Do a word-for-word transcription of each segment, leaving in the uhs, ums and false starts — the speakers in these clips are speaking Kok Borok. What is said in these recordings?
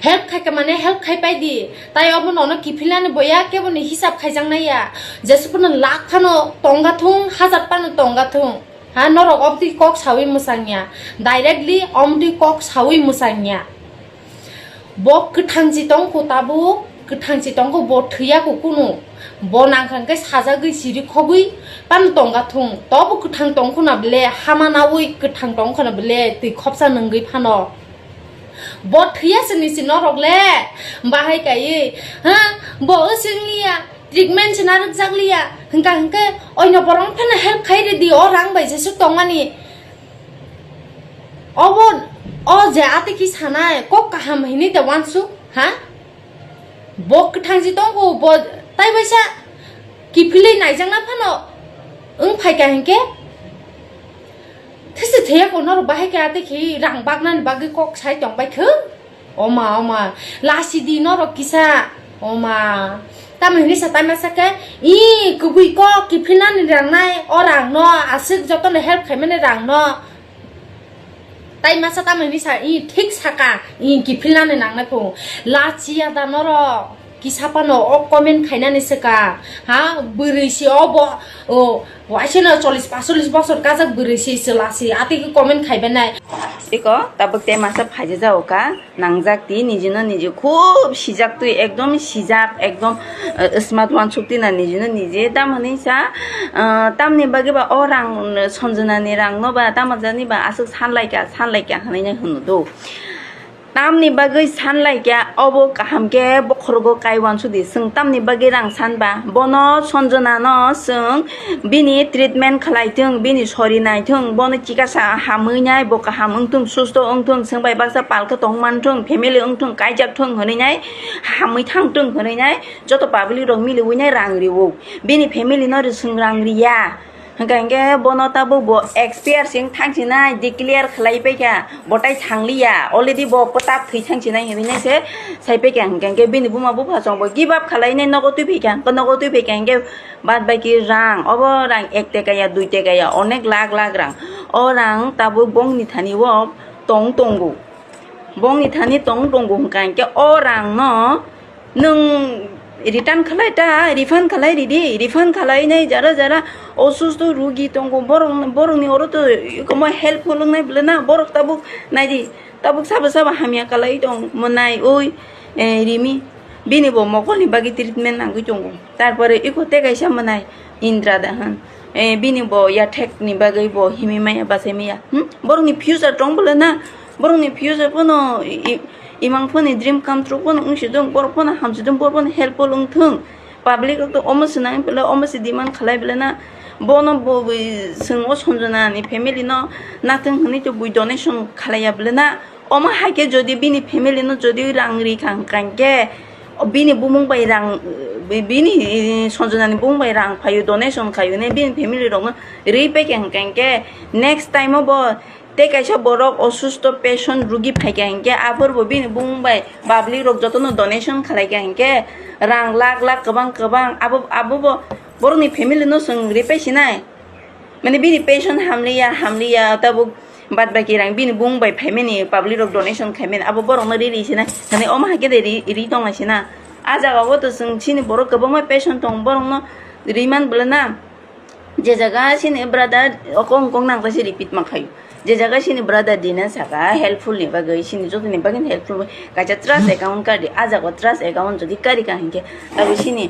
Help khai ka mane help khai pai di. Tai obo nono kiphilnani boya keboni hisab khaijaknai ya. Jesuk phano lakh phano tongga thung, hajar phano tongga thung. Ha, norok obdi kok sawi mwsang ya. Directly omdi kok sawi mwsang ya. Bo kwthang si tongkho tabuk, kwthang si tongkho, bo thwiya kho kunu. Bo nangkha hwnkhe sajagwi siri khogwi phano tongga thung. Tobo kwthang tongkho na bele, hama nawi kwthang tongkho na bele, twi khopsa nungwi phano. Bo thwiya sini si norok le, bahai kaiwi, ha, bo swng liya, treatment se narwkjak liya, hwnkha hwnkhe oino borok phano help khai ridi, o rang bai jesuk tongmani. Obo, o je atiki sanai, kok kaham hinwi de wansuk, ha? Bo kwthang si tongo, bo tai baisa kiphilwi naijakna phano wng phaikha hinkhe, thesi theyako norok bahai khe atiki rang baknani bagwi kok sai tongbai khe? Oma, oma, lasi di norok kisa. Oma. Tamo hinwi sa taima sa khe, i, kubui kok kiphilnani rang nai, o rang no, aswk jotono help khaimani rang no. Tai masa tamo hinwi sa, i, thik saka, i, kiphilnani nangnai phung. Lachiya da norok, kisa phano o comment khainani swka. Ha, bwrwi si o bo, o, waisano chollish pasolis bosor kajak bwrwi si, chwla si, atwi khe comment khaibai nai. Iko, tabuk te masa phaijajao ka. Nangjak twi nijino niji khub sijak twi ekdom sijak ekdom, eh, smart wansuk twi na nijino niji tam hinwi sa, eh, tamni bagwi ba o rang, eh, Sanjana ni rang no ba tamo jani ba aswk sanlaika sanlaika hinwi nai hwno do. Tamni bagwi sanlaika obo kaham khe bokhorogo kai wansuk di, chwng tamni bagwi rang san ba bono Sanjana no chwng Bini treatment khlai thung, bini sori nai thung, bono chikasa hamwi nai, bo kaham wng thung, susto wng thung, chwng bai baksa pal khe tong man thung, family wng thung, kaijak thung hwnwi nai, hamwi thang thung hwnwi nai, joto public rok miliwi nai rang rio. Bini family no ri-, chwng rang riya. Hwnkha hinkhe bono tabuk bo expire se wng thang sinai, declare khlai paikha, bo tai thang liya, already bo kwtak thwi thang sinai hwnwi nai se sai paikha. Hwnkha hinkhe bini buma bupha chwng bo give up khlai nai nogo twi phaikha, nogo twi phaikha hinkhe Bad baki rang, obo rang ek teka ya, dui teka ya, onek lakh lakh rang. O rang tabuk bongni thani o tong tongo. Bongni thani tong tongo hwnkha hinkhe o rang no nwng return khlai ta, refund khlai ridi, refund khlai nai jara jara osusto rugi tongo, borok, borokni oro to komo helpful wngnai bwle na, borok tabuk naidi. Tabuk sabo sabo hamya kalai tong mwnai oi, eh, rimi. Bini bo mokolni bagwi treatment nangwi tongo. Tarpore iko tei kaisa mwnai Indra da hwn. Eh, bini bo yathek ni bagwi bo himi maya bachai maya. Hmm? Borokni future tong bwle na. Borokni future pono i-, i-, imang phone ni dream come true pono wngsi dong. Borok pono hamsi dong. Borok pono helpful wng thung. Public rok to omo se nang bele, omo se demand khlai bele na, bono bo, bo, chwng o Sanjana ni family no nathung hwnwi to bui donation khlai ya bele na, omo hai khe jodi bini family no jodi rang ri kha hwnkha hinkhe, bini bumung bai rang, bini, Sanjana ni bumung bai rang phaio, donation khaio ne bini family rok no ri pai kha hwnkha hinkhe, next time o bo Tei kaisa borok osusto patient rugi phaikha hinkhe, aphuru bo bini bumung bai public rok jotono donation khlaikha hinkhe, rang lakh lakh kwbang kwbang abo, abo bo borokni family no chwng ripai sinai. Mane bini patient hamliya, hamliya tabuk bad baki rang bini bumung bai phaimani, public rok donation khaimani, abo borokno ri ri sinai. Mane omo hai khe de ri, ri tongma sina. A jaga o to chwng chini borok kwbangma patient tongo, borokno riman bwlana. Je jaga sini brother, o kong kong nang khe se repeat ma khayo. Je jaga sini brother Dina saka helpful ni bagwi, sini joto ni bagwi helpful, kaisa trust account kari, a jaga trust account jodi kari ka hinkhe, tabuk sini,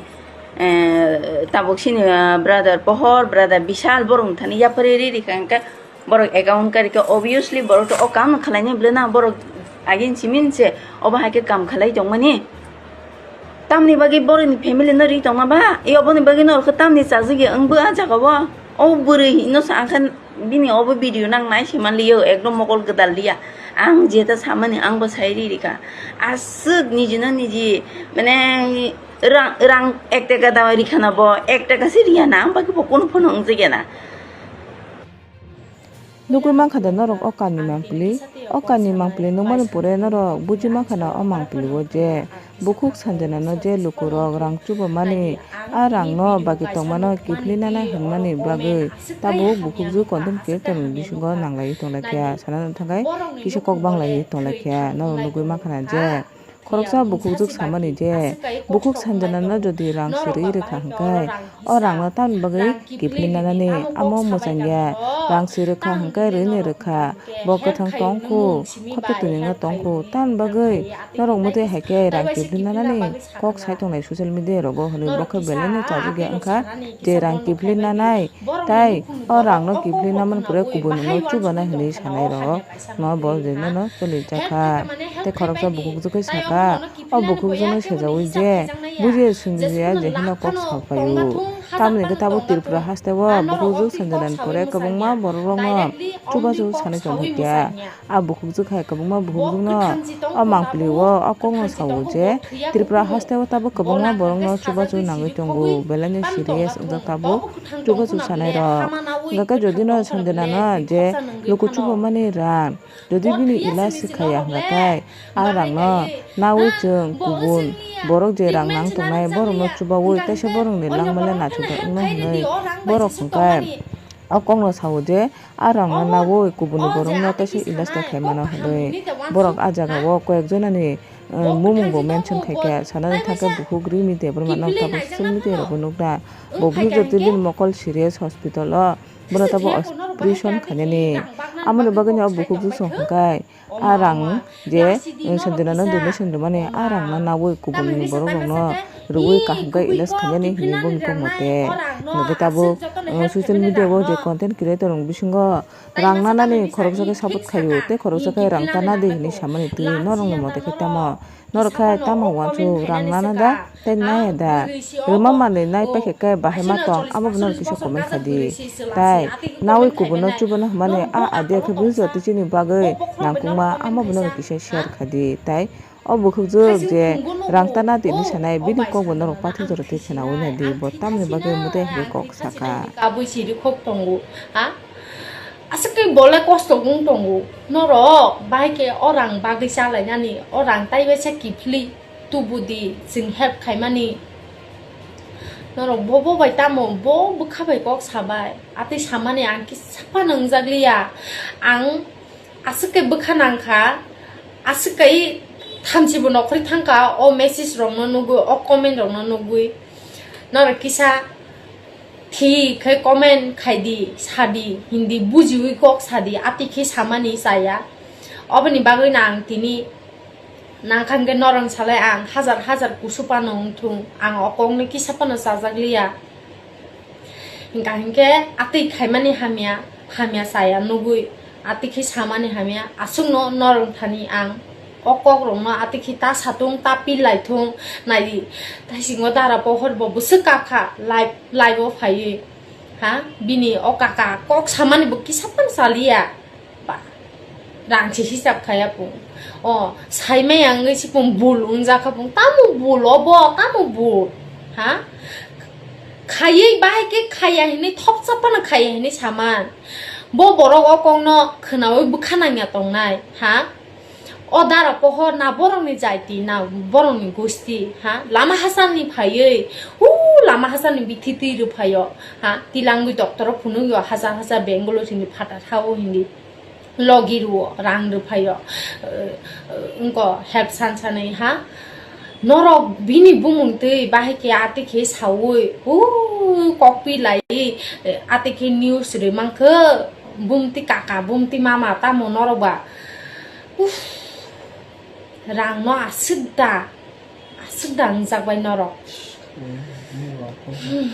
eh, tabuk sini, ah, brother Pohor, brother Bishal, borok thani yapari ri ri ka hinkhe, borok account kari khe, obviously borok to o kam khlai ni bwle na, borok agin simin se obo hai khe kam khlai tong mani. Tamni bagwi borokni family no ri tongma ba? E oboni bagwi norok khe tamni chajagya wng bo a jaga o? O bwrwi no sa ang khe bini obo video nang nai se man liyo, ekdom mokol gwdal liya. Ang jeta samani ang bo sai ri rikha. Aswk niji no niji mane rang, rang ek taka da rikha na bo, ek taka se riya na, ang bagwi bo kunu phano wng jagya na. Nugwi mankha da norok o kaani mangpili? O kaani mangpili nukmani pore norok buji mankha na o mangpili o je bukhuk Sanjana no je lukurok rang chubamani, a rang no bagi tongmano kiphilwi nana hwnmani bagwi tabuk bukhukju content creator ni bisingo nanglaiwi tonglaikha, sana thangkhai kisa kok banglaiwi tonglaikha. Norok nugwi mankha na je Khoroksa bukhukjwk samani je, bukhuk Sanjanano jodi rang sirwi rwkha hwnkhe, o rangno tamni bagwi kiphilwi nanani amo mwchangya. Rang swi rwkha hwnkhe rwini rwkha, bo kwthang tongkhu, khoto twnwino tongkhu, tamni bagwi norok mwtwi hai khe rang kiphilwi nanani kok sai tongnai social media rogo hwnwi bo khe belai no chajagya wngkha je rang kiphilwi nanai. Tai o rangno kiphilwi naman pore kubunino chubana hinwi sanai rok no bo je nono choli jakha. Tei khoroksa bukhukjwk khe sakha, o bukhukjwkno sejaui je bujiya swngjya je hino kok sa paio. Tamoni khe tabuk Tripura hasteo bukhukjwk sanjanani pore kwbangma borok rokno chubachu sanai tongkha. A bukhukjwk hai kwbangma bukhukjwkno o mangpili o, o kokno sao je Tripura hasteo tabuk kwbangma borokno chubachu nangwi tongo, belai no serious wngjak tabuk chubachu sanai rok. Hwnkhe jodi no Sanjanano je luku chubamani rang, jodi bini ila swkhaya hwnkhe a rangno naui chwng kubun borok je rang nang tongnai borokno chubaui teisa borokni langmale naithok wngno hwnwi borok hwnkhe o kokno sao je a rangno naui kubuni borokno teisa elastic khai mano hwnwi borok a jagao koyek jonani, eh, bumungbo mention khai kha. Sanani thangkhe bukhuk Rimi Debbarma no tabuk social media rogo nukna. Bo bwsajwk tei bini mokol serious hospital o, bono tabuk operation khainani. Amoni bagwino o bukhuk jwsong hwnkhe a rang je, eh, Sanjanano donation rwmani a rangno naui kubuni borok rokno rwui kaham khe elas khainani hinwi boni kokno te. Hwnkhe tabuk, eh, social media o je content creator rok bisingo rang nanani khoroksa khe support khaio tei khoroksa khe rang ta nadi hinwi samani twi norokni mote khe tamo? Norok khe tamo uansuk rang nana da tei naya da? Rwma manwi nai paikha khe bahai ma tong, abo bo norok kisa comment khai di. Tai naui kubunno chubaino hwnmani a idea khe buji jotwi chini bagwi nangkukma, amo bo norok kisa share khai di. Tai o bukhukjwk je rang ta nadi hinwi sanai, bini kokbo norok pathor jora twi khwnaui nai di, bo tamoni bagwi mwtai hai khe kok sakha. Kabui siri khok tongo, ha? Aswk khe bo le kosto wng tongo. Norok bahai khe o rang bagwi chalainani, o rang tai bai se kiphilwi tubu di, chwng help khaimani. Norok bo, bo bai tamo, bo bwkha bai kok sabai. Atwi samani ang kisa phano wngjakliya. Ang aswk khe bwkha nangkha, aswk khe thanchibo nokhorwi thangkha o message rokno nugwi, o comment rokno nugwi. Norok kisa thik khe comment khai di, sa di, hindi bujiwi kok sa di, atwi khe samani chaya. Oboni bagwino ang tini nangkha hwnkhe norok salai ang hajar hajar kusu phano wngthung, ang o kokno kisa phano chajakliya. Hwnkha hwnkhe atwi khaimani hamya, hamya chaya nugwi. Atwi khe samani hamya, aswkno norok thani ang o kokrokno atwi khe ta satung, ta pil laithung, naidi. Taisingo dara pohor bo bwswk kakha live, live o phaiwi. Ha? Bini o kaka kok samani bo kisa phano chaliya. Ba, rang se hisab khaya pung. O, saimaya wngwi si pung bul wngjakha pung. Tamo bul obo, tamo bul? Ha? Khaywi bahai khe khaya hinwi thopsa phano khaya hinwi saman. Bo borok o kokno khwnaui bwkha nangya tongnai, ha? O dara pohor na borokni jaiti, na borokni gosti, ha? Lama hachani phaiwi, u lama hachani bithi twi rwphaio, ha? Tilangwi doctor o phunukyo hajar hajar Bangalore hini phatar ha o hindi. Logi rwo, rang rwphaio, eh, eh, wngko help san sanwi, ha? Norok bini bumung twi bahai khe atwi khe saui, u kokpi lai, eh, atwi khe news rwi mankhe, bumti kaka, bumti mama, tamo norok ba. Uff, rangno aswk da, aswk da wngjak bai norok. Hmm.